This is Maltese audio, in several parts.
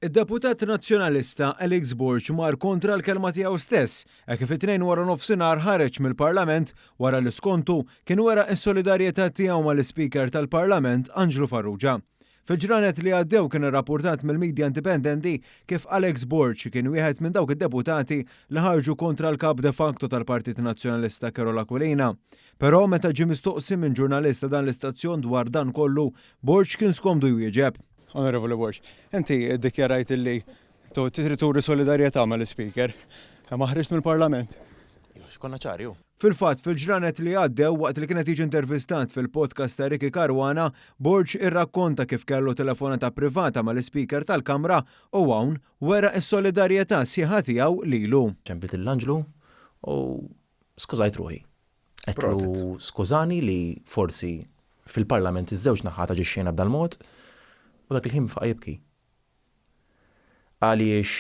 Id-deputat Nazzjonalista Alex Borg mar kontra l-kelma tiegħu stess hekk kif it-Tnejn waranofsinhar ħareġ mill-Parlament wara li skontu kien wera s-solidarjetà tiegħu mal-Ispeaker tal-Parlament Anġlu Farrugia. Fil-ġranet li għaddew kien irrappurtat mill-midja indipendenti kif Alex Borg kien wieħed minn dawk id-deputati li ħarġu kontra l-Kap de facto tal-Partit Nazzjonalista Karol Aquilina. Però meta ġie mistoqsi minn ġurnalist ta' dan l-istazzjon dwar dan kollu, Borg kien skomdu jwieġeb. Onorevoli Borg, inti ddikjarajt illi trid turi solidarjetà mal-Ispeaker, imma ħriġt mill-Parlament. Iva, konna ċari hu. Fil-fatt, fil-ġranet li għaddew, waqt li kien qed jiġi intervistat fil-podcast ta' Ricky Caruana, Borg irrakkonta kif kellu telefonata privata mal-Ispeaker tal-Kamra u hawn wera s-solidarjetà sħiħa tiegħu lilu. Ċempilt lil Anġlu u skużajt ruħi. Għedtlu skużani li forsi fil-Parlament iż-żewġ naħat aġixxejna b'dal-mod u dak il-ħin faqa' jibki. Għaliex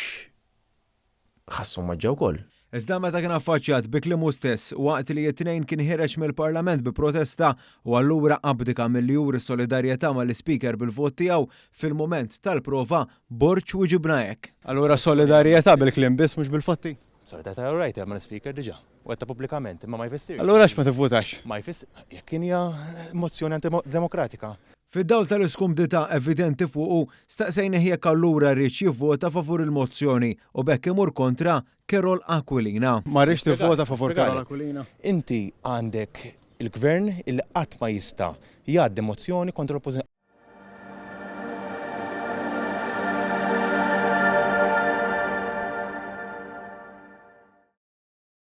ħassu mweġġa' wkoll. Iżda meta kien affaċċjat bi kliemu stess waqt li t-Tnejn kien ħiereġ mill-Parlament bi protesta u allura abdika milli juri solidarjetà mal-Ispeaker bil-vot tiegħu fil-mument tal-prova, Borg wiġibna hekk. Allura solidarjetà bil-kliem biss mhux bil-fatti? Solidarjetà all right mal-Ispeaker diġà. U għedtha pubblikament, imma ma jfissirx. Allura għax ma tivvutax? Ma jfiss, jekk hija mozzjoni antidemokratika. Fid-dawl tal-iskumdità evidenti fuqu, staqsejnih jekk allura riedx jivvota favur il-mozzjoni u b'hekk imur kontra Karol Aquilina. Ma rridx tivvota favur Karol Aquilina? Inti għandek il-Gvern illi qatt ma jista' jgħaddi mozzjoni kontra l-Oppożizzjoni.